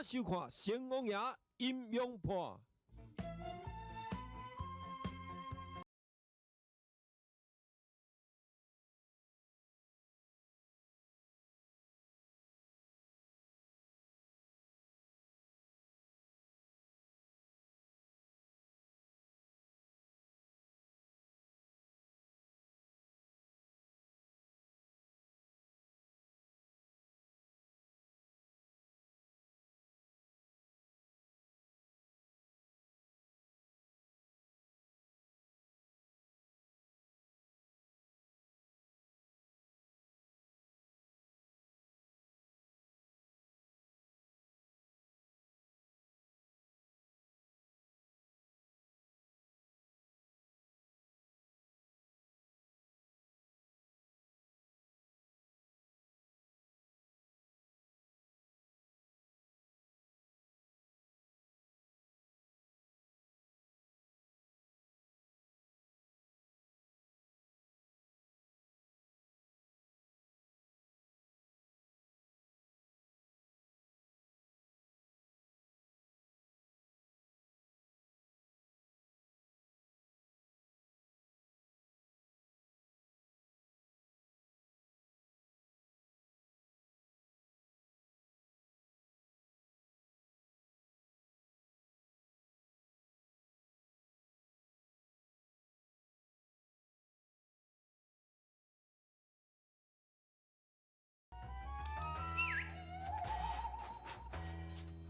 請收看《成王爺陰陽判》。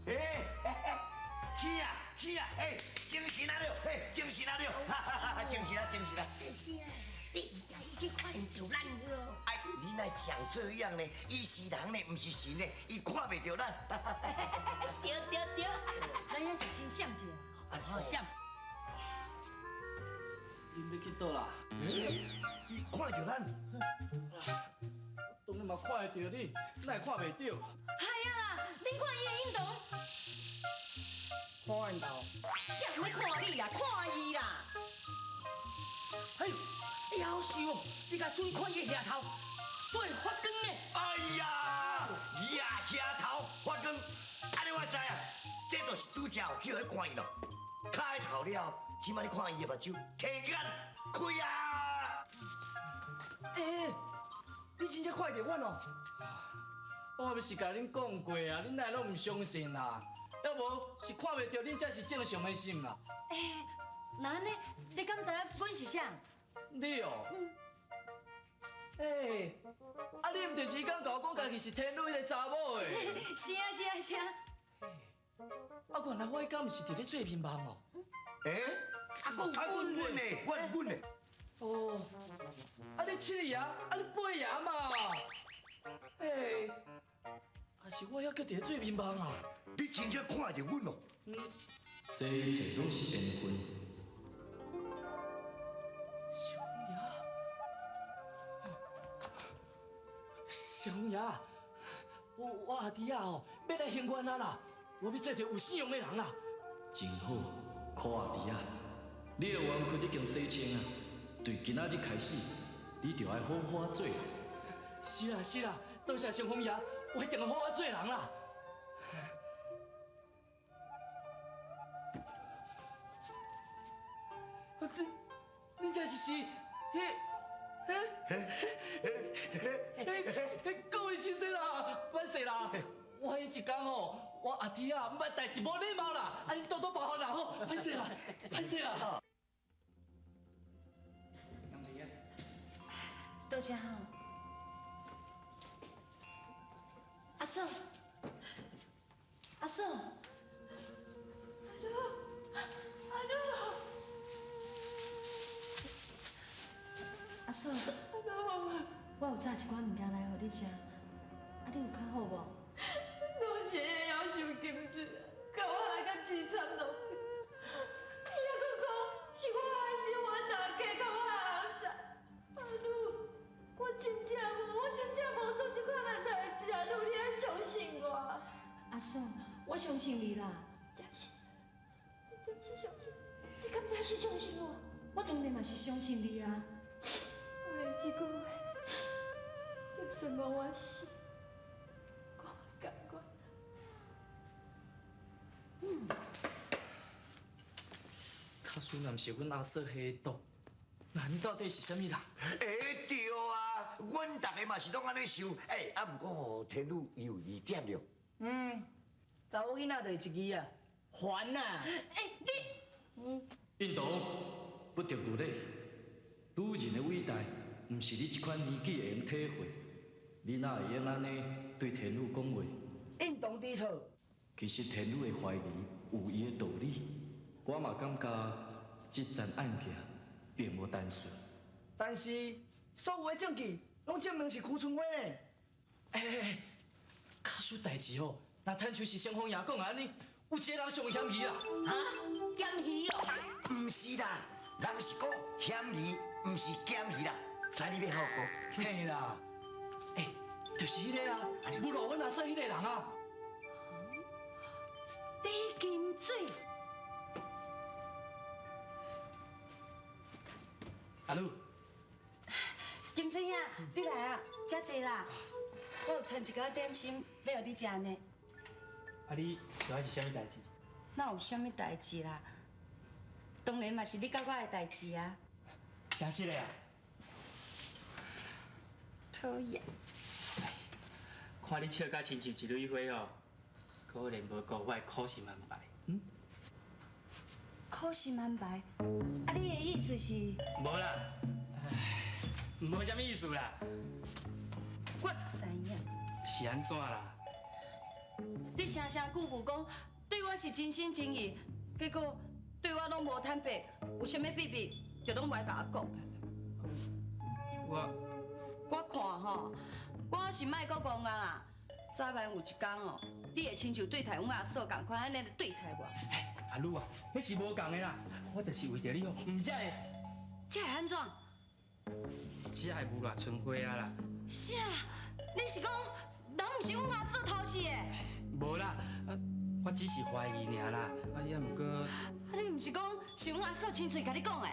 欸，是啊，是啊，欸，精神啊了，欸，精神啊了，哈哈哈，精神啊，精神啊。是啊，你伊去看毋著咱了。哎，你哪讲這樣呢？伊是人呢，毋是神呢，伊看袂著咱。對對對，咱遐是先閃者。啊，閃。恁欲去佗啦？伊看著咱。當然嘛看會著你，哪會看袂著？係啊，恁看伊的引導。看𪜶頭。誰咧看你啦？看伊啦！哎呦，哎呀，好受哦！你共注意看伊的額頭，煞會發光呢。哎呀，額頭發光，按呢我知啊，這就是拄才去予彼看伊咯。開頭了，這擺你看伊的目睭，天眼開啊！欸，你真正看會著阮哦？我毋是共恁講過啊，恁哪會攏毋相信啦？猶無是看袂著恁才是正常的心啦。欸，那按呢，你敢知影阮是啥？你哦。欸，啊你毋就是彼工共我講家己是天女彼個查某的？是啊是啊是啊。啊，原來我彼工毋是佇咧做眠夢哦。欸？啊，阮阮的，阮阮的。哦，啊你七爺，啊你八爺嘛？欸，啊是我猶閣佇咧做眠夢啊？你真正看著阮哦？這一切攏是緣分。小爺，小爺，我阿弟仔哦，欲來還願啊啦！我欲做一個有信用的人啦。真好，苦阿弟仔，你的冤屈已經洗清啊！對今仔日開始，你就愛好好做人。是啦是啦，多謝成風爺，我一定會好好做人啦。你這是是，彼，各位先生啊，歹勢啦，我彼一工吼，我阿弟仔毋捌代誌無禮貌啦，啊恁多多包涵啦吼，歹勢啦，歹勢啦。多謝吼。阿嫂，阿嫂，阿女，阿女，阿嫂，我有炸一寡物件來予你食，啊，你有較好無？攏是彼个夭壽金水，共我害甲凄慘落去。伊猶閣講是我害死我大家，共我害尪。阿女，我真正無，我真正無做這款的代誌，阿女，你愛相信我。阿嫂，我相信你啦。真是，你真是相信？你敢真是相信我？我當然嘛是相信你啊。有閒這句話，就算講我死，我嘛甘願。假使若毋是阮阿嫂下毒，那你到底是啥物人？欸对啊，阮逐个嘛是拢按呢想。欸，啊，毋过吼，天女伊有疑点了。嗯，查某囡仔就是一字啊，烦啊！欸，你，印度不得无礼，女人的伟大，毋是你这款年纪会用体会。你哪会用按呢对天女讲话？印度知错。其实天女的怀疑有伊的道理，我嘛感觉这件案件并无单纯。但是所有的证据拢证明是柯春花呢。欸，假使代志吼，若亲像是成风爷讲的按呢，有一个人上嫌疑啦。哈？嫌疑哦？毋是啦，人是讲嫌疑，毋是嫌疑啦。知你欲好讲？嘿啦，欸，就是彼个啊，侮辱阮阿嫂彼个人啊。李金水。阿女，金水兄，你来啊，遮济啦。我有掺一寡点心欲予你食呢。啊，你想是啥物代志？哪有啥物代志啦？当然嘛是你佮我的代志啊。真实的啊！讨厌。看你笑甲亲像一蕊花哦，果然无辜我的苦心安排。嗯？苦心安排？啊，你的意思是？无啦，无啥物意思啦。我就知影。是按怎啦？你声声句句讲对我是真心真意，结果对我拢无坦白，有啥物秘密就拢无爱共我讲。我看吼，我是莫阁戆啊啦，早晚有一天哦，你会亲像对待阮阿嫂仝款按呢对待我。阿女啊，彼是无仝的啦，我就是为著你好，毋才会。才会按怎？才会侮辱春花啊啦！啥？你是讲人毋是阮阿嫂偷死的？无啦，我只是怀疑尔啦。啊，也毋过……啊，你毋是讲是阮阿嫂亲嘴共你讲的？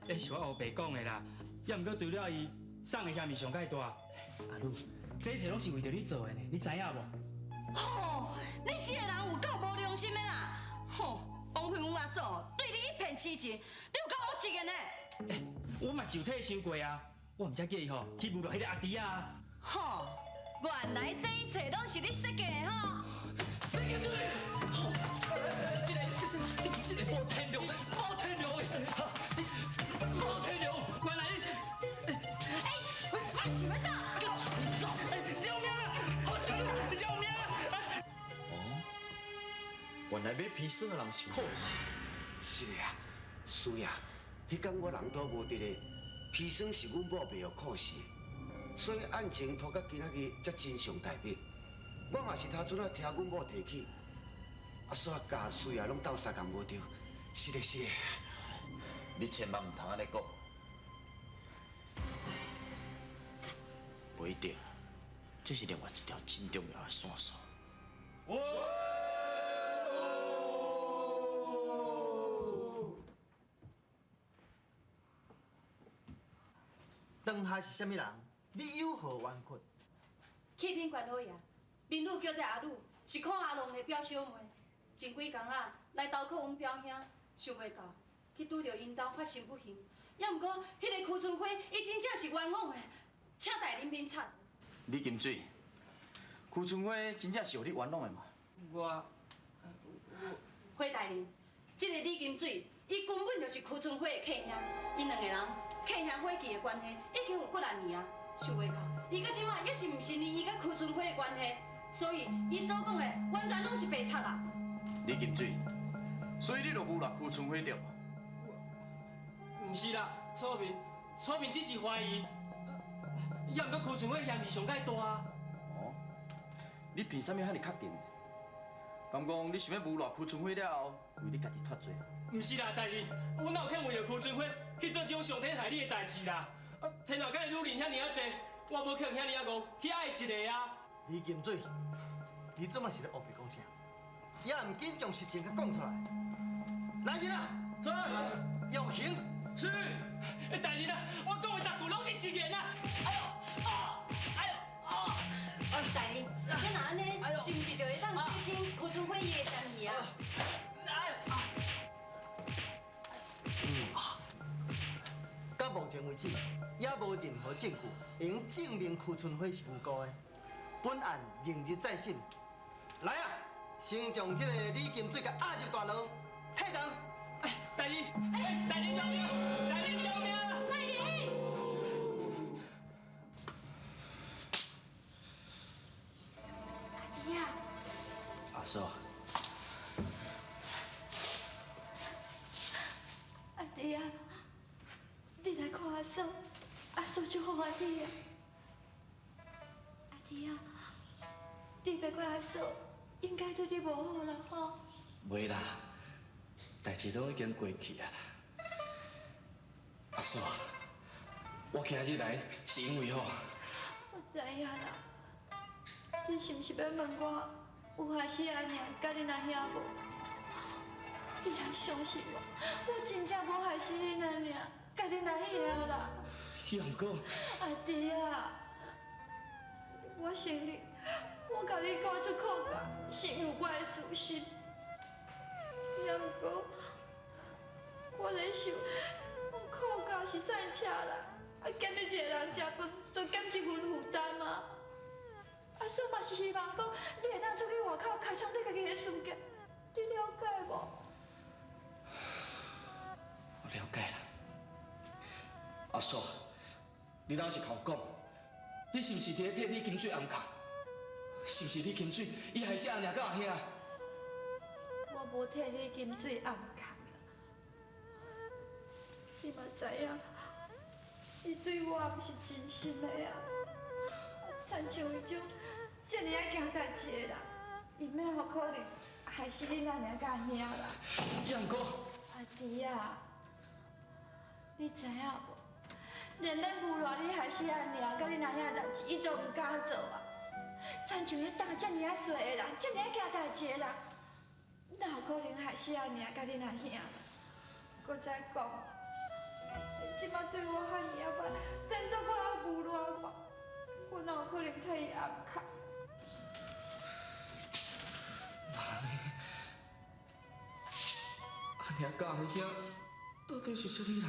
彼是我乌白讲的啦。也毋过除了伊，送的嫌疑上盖大。阿女，这一切拢是为著你做的呢，你知影无？吼，你这个人有够无良心的啦！吼，枉费阮阿嫂对你一片痴情，你有够恶质的呢！欸，我嘛是有替伊想过啊，我毋才叫伊吼去侮辱彼个阿弟啊。吼，原来这一切拢是你设计的吼！你金水，吼，这个无天良，无天良的，无天良，原来你，欸，你是欲走？走！救命啊！好笑，救命啊！哦，原来买砒霜的人是柯氏。是的啊，是啊，彼天我人都无伫咧，砒霜是阮某卖予柯氏的，所以案情拖到今仔日才真相大白。我嘛是头阵仔听阮某提起，啊，煞共水啊拢斗相共无著，是的，是的。你千万毋通按呢讲，无一定，这是另外一条真重要的线索。当下是啥物人？你有何冤屈？启禀关老爷，民女叫做阿女，是柯阿龙的表小妹。前几工啊，来投靠阮表兄，想袂到去拄著𪜶兜发生不幸。也毋过，彼个柯春花，伊真正是冤枉的，请大人明察。李金水，柯春花真正是予你冤枉的嘛？我，花大人，这个李金水，伊根本就是柯春花的客兄，𪜶两个人客兄伙计的关系已经有几若年啊，想袂到，伊到这摆犹是毋承认伊佮柯春花的关系，所以伊所讲的完全拢是白贼啦。李金水，所以你就侮辱柯春花对无？毋是啦，楚明，楚明只是怀疑，也毋过柯春花嫌疑上盖大啊。哦，你凭啥物遐尔确定？敢讲你想欲侮辱柯春花了后，为你家己脱罪？毋是啦，大人，阮哪有可能为著柯春花去做这种伤天害理的代志啦？啊，天下间的女人遐尔仔济，我无可能遐尔仔戆去爱一个啊！李金水，你这马是咧乌白讲啥？也毋紧将实情佮讲出来。来人啊！在。用刑。是。欸，大人啊，我讲的逐句拢是实言啊！哎呦，啊，哎呦，啊！大人，你若按呢，是毋是就会当洗清柯春花伊的嫌疑啊？到目前为止，也无任何证据会用证明柯春花是无辜的。本案明日再审。来啊，先将这个李金水共押入大牢，退堂。大人，大人饶命！大人饶命！大人。阿弟啊，阿嫂，阿弟啊，你来看阿嫂，阿嫂足欢喜的。阿弟啊，你别怪阿嫂，应该对你无好啦吼。袂啦，代志拢已经过去啊啦。阿嫂，我今日来是因为吼，我知影啦，你是毋是欲问我有害死阿娘佮恁阿兄无？你爱相信我，我真正无害死恁阿娘佮恁阿兄啦。也毋过，阿弟啊，我承认，我共你赶出苦家是因为我的私心。也毋过，我咧想，苦家是散车啦，啊减你一个人食饭，就减一份负担啊。阿嫂嘛是希望讲，你会当出去外口开创你家己的事业，你了解无？我了解啦。阿嫂，你老实共我讲，你是毋是伫咧替李金水掩护？是毋是李金水伊害死阿娘佮阿兄？我无替李金水掩护啦，你嘛知影，伊对我也毋是真心的啊。亲像伊种遮尔仔惊代志的人，伊哪有可能害死恁阿娘佮阿兄啦？也毋过，阿弟啊，你知影无？连咱无赖你害死阿娘佮恁阿兄的代志，伊都毋敢做啊。亲像彼胆遮尔仔细的人，遮尔仔惊代志的人，哪有可能害死阿娘佮恁阿兄？阁再讲，伊这摆对我遐尔仔歹，颠倒阁爱侮辱我，我哪有可能替伊掩口？阿娘佮阿兄到底是啥物人？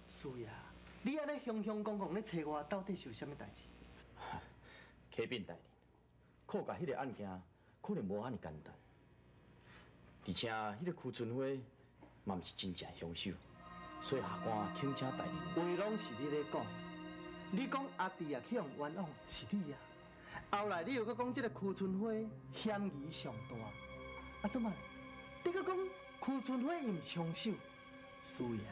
师爷，你按呢雄雄讲讲咧揣我，到底是有啥物代志？启禀大人，苦甲彼个案件可能无遐尔简单，而且彼个柯春花嘛毋是真正凶手，所以下官恳请大人。话拢是你咧讲，你讲阿弟啊去予冤枉是你啊，后来你又阁讲这个柯春花嫌疑上大，啊怎啊？你阁讲柯春花伊毋是凶手，师爷。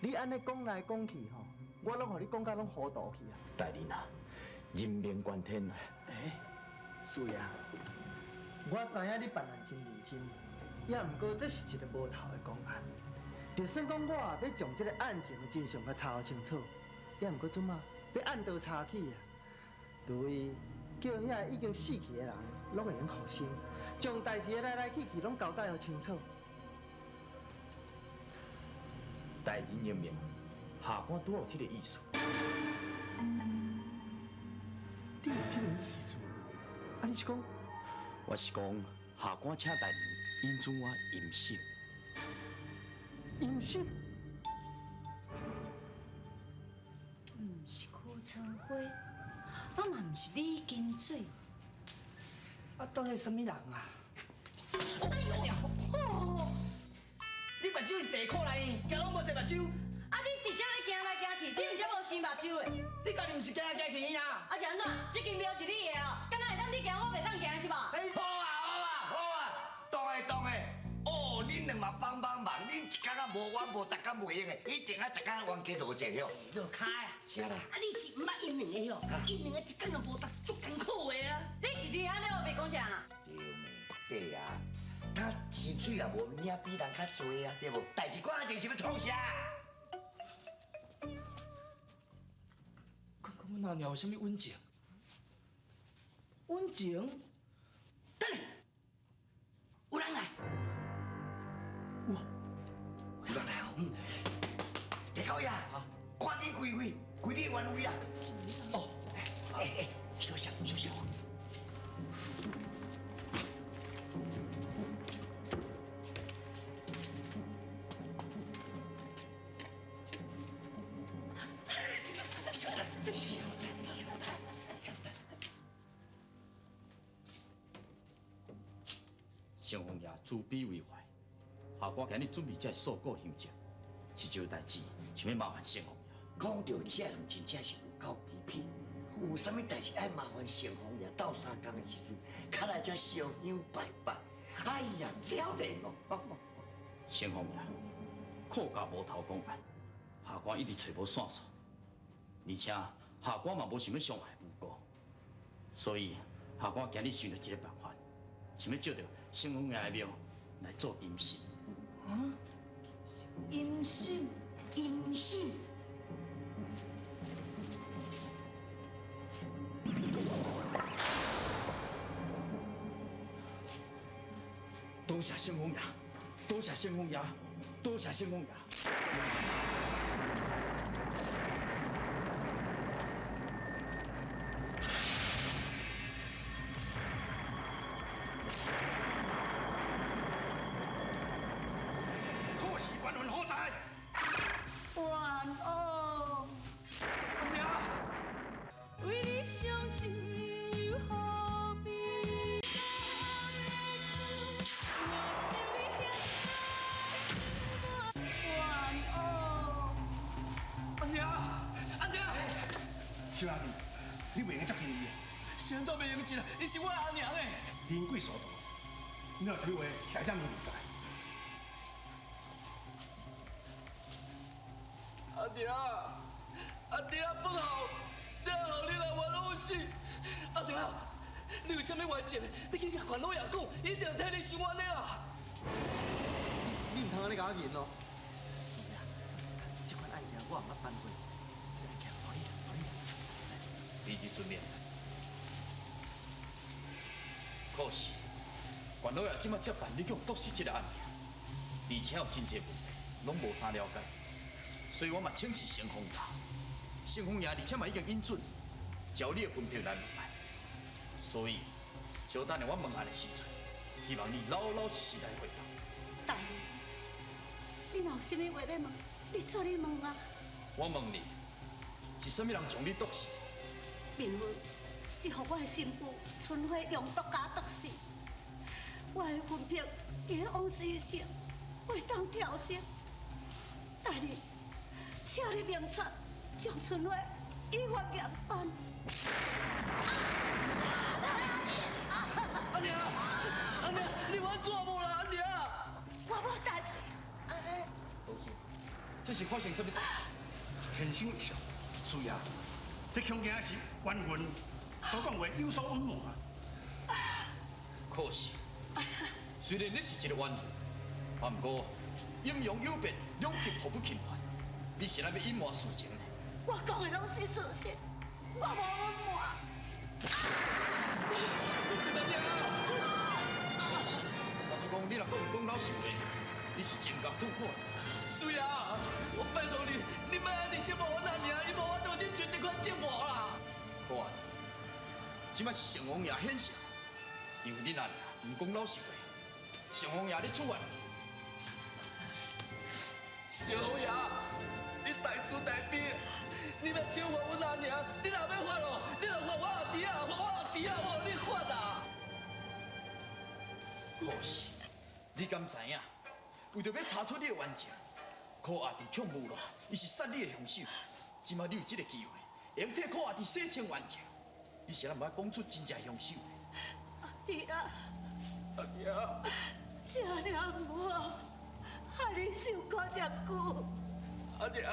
你按呢讲来讲去吼，我拢予你讲甲拢糊涂去啊！大人啊，人命关天啊！欸，师爷，我知影你办案真认真，也毋过这是一个无头的公案。就算讲我也欲将这个案情的真相共查清楚，也毋过怎啊，欲按倒查起啊？除非叫遐已经死去的人，拢会用复生，将代志的来来去去拢交代予清楚。大人英明，下官拄有这个意思。你有这个意思？啊，你是讲？我是讲，下官请大人允准我阴审。阴审？毋是柯春花，啊嘛毋是李金水。啊，到底啥物人啊？哎呦！你目睭是地裤内，行拢无洗目睭。啊，你伫遮咧行来行去，你毋才无生目睭的。你家己毋是行来行去啊？啊是按怎？这间庙是你的哦，敢若会当你行，我袂当行是无？好啊好啊好啊，当的当的。哦，恁两嘛帮帮忙，恁一工仔无我无，逐工袂用的，一定爱逐工冤家路债哟。落跤啊！啥啦？啊，你是毋捌𪜶两个哟？𪜶两个一工都无值，足艰苦的啊！你是伫遐咧乌白讲啥？对咩？对啊。他薪水也无领比人较济啊，对无？代志看这是欲创啥？敢讲阮阿娘有啥物隐情？隐情？等下，有人来。有，有人来哦。嗯。地狗爷，赶紧归位，归你原位啊。哦。哎哎，小声，小声。城隍爷自卑为怀，下官今日准备这素果香烛，是这个代志，想欲麻烦城隍爷。讲到这，真正是有够卑鄙。有啥物代志爱麻烦城隍爷斗相共的时阵，较来遮烧香拜拜。哎呀，了然哦。城隍爷，苦甲无头公案，下官一直揣无线索，而且下官嘛无想欲伤害无辜，所以下官今日想著一个办法，想欲借著城隍爷的庙来做阴审。啊？阴审，阴审。多谢城隍爷，多谢城隍爷，多谢城隍爷。可是冤魂何在？冤枉。娘。为你伤心又何必？阿娘，阿娘，小阿弟，你袂用接近伊的。是按怎袂用接？伊是我阿娘的。人贵所毒，你若有啥话，徛遮面袂使。阿娘，阿娘不好，这予你来冤枉死。阿娘，你有啥物冤情？你去共权老爷讲，伊一定替你伸冤的啦。你毋通按呢共我吟哦。是啊，这款案件我毋捌办过，这案件予你啦，予你啦。卑职遵命。可是，权老爷这马接办你叫毒死这个案件，而且有真济问题，拢无啥了解，所以我嘛请示城隍爷，城隍爷而且嘛已经允准，照你的分配来办。所以，小等下我问案的时阵，希望你老老实实来回答。大人，你若有啥物话欲问，你做你问啊。我问你，是啥物人将你毒死？明文是予我的新妇春花用毒共毒死。我的魂魄伫咧往事时，会当跳升。大人，请你明察，将春花依法严办。阿娘，阿娘，你有按怎无啦？阿娘，我无代志。老师，这是发生啥物代志？天生异象，是啊，这恐惊是冤魂所讲话有所隐瞒啊。可惜，虽然你是一个冤魂，啊，毋过阴阳有别，两极互不侵犯。你是来欲隐瞒事情呢？我讲的拢是事实，我无隐瞒。阿娘，可是，老实讲，你若阁毋讲老实话，你是真够痛苦。是啊，我拜托你，你莫按呢折磨阮阿娘，伊无法度忍受这款折磨啦。好啊，这摆是城隍爷显圣，因为恁阿娘毋讲老实话，城隍爷咧处罚你。城隍爷，你大慈大悲，你欲惩罚阮阿娘，你若欲罚哦，你就罚我阿弟啊，罚我阿弟啊，我予你罚啊。可是，你敢知影？为著欲查出你的冤情，柯阿弟去诬赖，伊是杀你的凶手。这摆你有这个机会，会用替柯阿弟洗清冤情。你是咱毋爱讲出真正凶手？阿弟啊，阿弟啊，这尔毋好，害你受苦遮久。阿娘，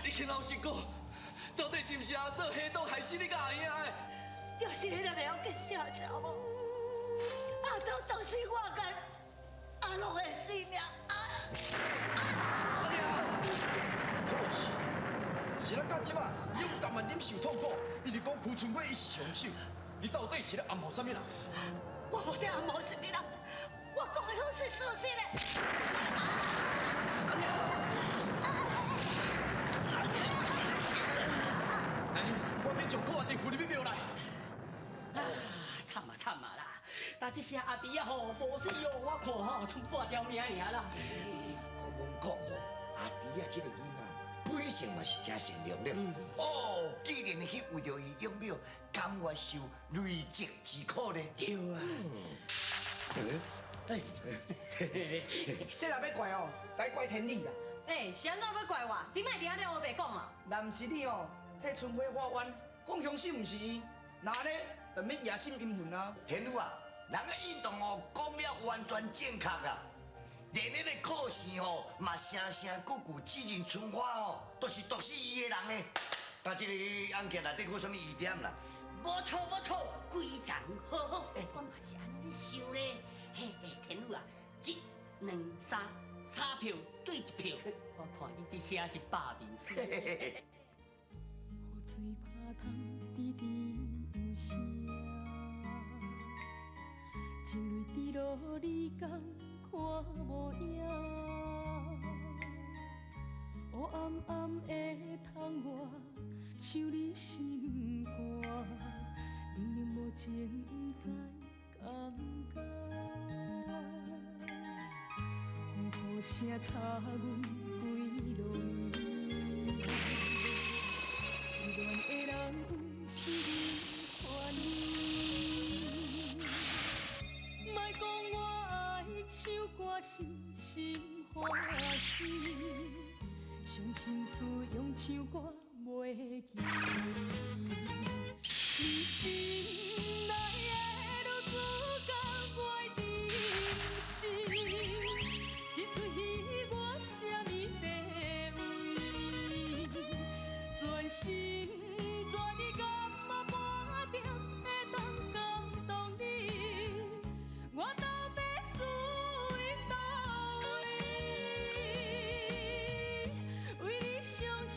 你肯老实讲，到底是毋是阿嫂下毒害死你佮阿兄的？就是彼个袂晓见笑的查某，阿东毒死我佮阿龙的性命。阿娘，可是，是咱到这摆，你犹甘愿忍受痛苦，一直讲柯春花伊是凶手，你到底是咧暗讽啥物人？我无伫暗讽啥物人，我讲的拢是事实的。阿娘，阿娘，来人，我欲将柯阿弟扶入去庙内。啊，惨啊但這聲阿弟仔吼無死哦，我看吼賰半條命爾啦。講講講吼，阿弟仔這个囡仔本性嘛是誠善良了。哦，既然去為著伊養母，甘願受累積之苦呢。對啊。哎，這若欲怪哦，該怪天理啦。欸，是按怎欲怪我？你莫佇遐咧烏白講啦！若毋是你哦，替春花發冤，講兇手毋是伊，那呢就免夜審陰魂啊。天女啊，人个印度哦講了完全正確啊，連彼個柯氏吼嘛聲聲句句指認春花吼，都是毒死伊的人呢。但這个案件內底閣有啥物疑點啦？無錯無錯，規層好好，我嘛是按呢想咧。嘿嘿，天女啊，一、兩、三，三票對一票，我看你這聲是百面死。雨水拍窗，滴滴有聲。情淚滴落，你敢看無影？烏暗暗的窗外，像你心肝，冷冷無情，不知甘不甘。呼呼聲插阮規路暝，失戀的人有時煩你。莫講我愛唱歌是心歡喜，傷心事用唱歌袂記。你心內的女子敢袂珍惜？這齣戲我啥物地位？全心全意感覺半點會當感動你，我到底輸佇佗位？為你傷心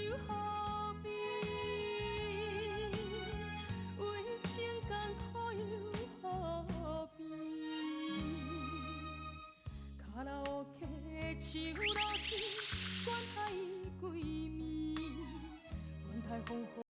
又何必？為情艱苦又何必？卡拉 OK 唱落去，管他伊幾暝，管他風雨。